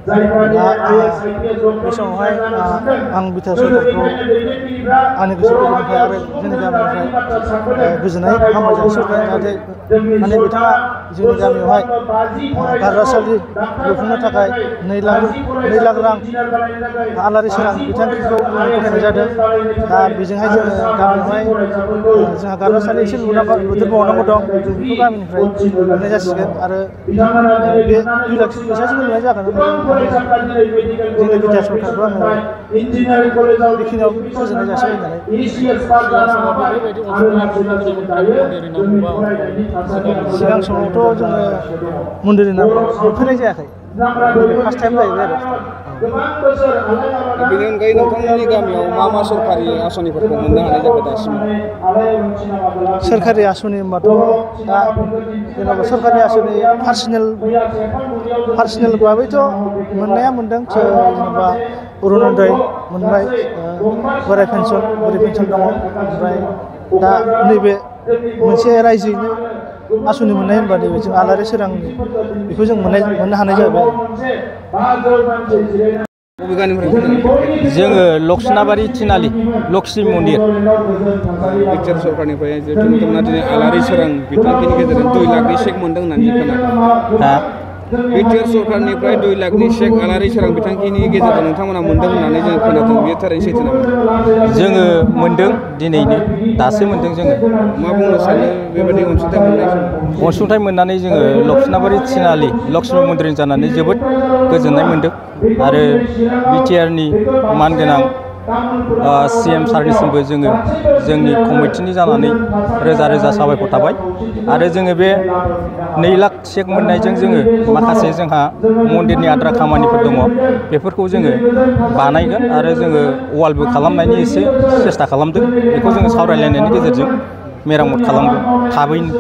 बे समावहाय आं बिटिआर सरकारखौ आंनि गोसो गोरबोनिफ्राय आरो जोंनि गामिनिफ्राय गोजोननाय हामबाय जासिहरबाय जाहाथे माने बिथाङा जोंनि गामियावहाय गारजासालि लुफुंनो थाखाय 2 लाख रां आलारि सोरां बिथांखिखौ गनायनाय जादों। दा बेजोंहाय जोङो गामियावहाय जोंहा गारजासालि एसे लुदेरबावनांगौ दं, जों बेखौ गामिनिफ्राय लुनाय जासिगोन आरो बे 2 लाख फैसाजों लुनाय जागोन। जोंनि बिटिआर सरकारखौ आङो बेखिनियाव गोजोननाय जासिबाय होननानै। सिगां समावथ' जोङो मन्दिरनि नाम नुफेरनाय जायाखै, फार्स्ट टाइम जाहैबाय आरो। बेनि अनगायै नोंथांमोननि गामियाव मा सरकारि आसनिफोरखौ मोननो हानाय जाखो दासिमाव? सोरखारि आसनि होनबाथ' दा जेनेबा सोरखारि आसनि पार्सनेल भाबैथ' मोननाया मोनदों, जेनेबा अरुनदय मोनबाय, बोराइ पेन्सन दङ। ओमफ्राय दा नैबे मोनसे रायजोयैनो आसनि मोननाय होनबा नैबे जों आलारि सोरांनि बेखौ जों मोननो हानाय जाबाय। जोङो लक्ष्मणाबारि थिनालि लक्ष्मी मन्दिर। बिटिआर सरकारनिफ्राय जिहेतु नोंथांमोना दिनै आलारि सोरां बिथांखिनि गेजेरजों 2 लाखनि चेक मोनदों होननानै खोनादों। बिटिआर सरकारनिफ्राय 2 लाखनि चेक आलारि सोरां बिथांखिनि गेजेरजों नोंथांमोना मोनदों होननानै जों खोनादों, बेयो थारैनो सैथो नामा? जोङो मोनदों, दिनैनो दासो मोनदों जोङो। मा बुंनो सानो बेबायदि अनसुंथाइ मोननाय समाव? अनसुंथाइ मोननानै जोङो लक्ष्मणाबारि थिनालि लक्ष्मी मन्दिरनि जानानै जोबोद गोजोननाय मोनदों आरो बिटिआरनि मानगोनां CM सारनिसिमबो जोङो जोंनि कमिटिनि जानानै रोजा रोजा साबायखर थाबाय। आरो जोङो बे 2 लाख चेक मोननायजों जोङो माखासे जोंहा मन्दिरनि आद्रा खामानिफोर दङ, बेफोरखौ जोङो बानायगोन आरो जोङो वालबो खालामनायनि एसे सेस्था खालामदों। बेखौ जोङो सावरायलायनायनि गेजेरजों मेरामत खालामगोन थाबैनो।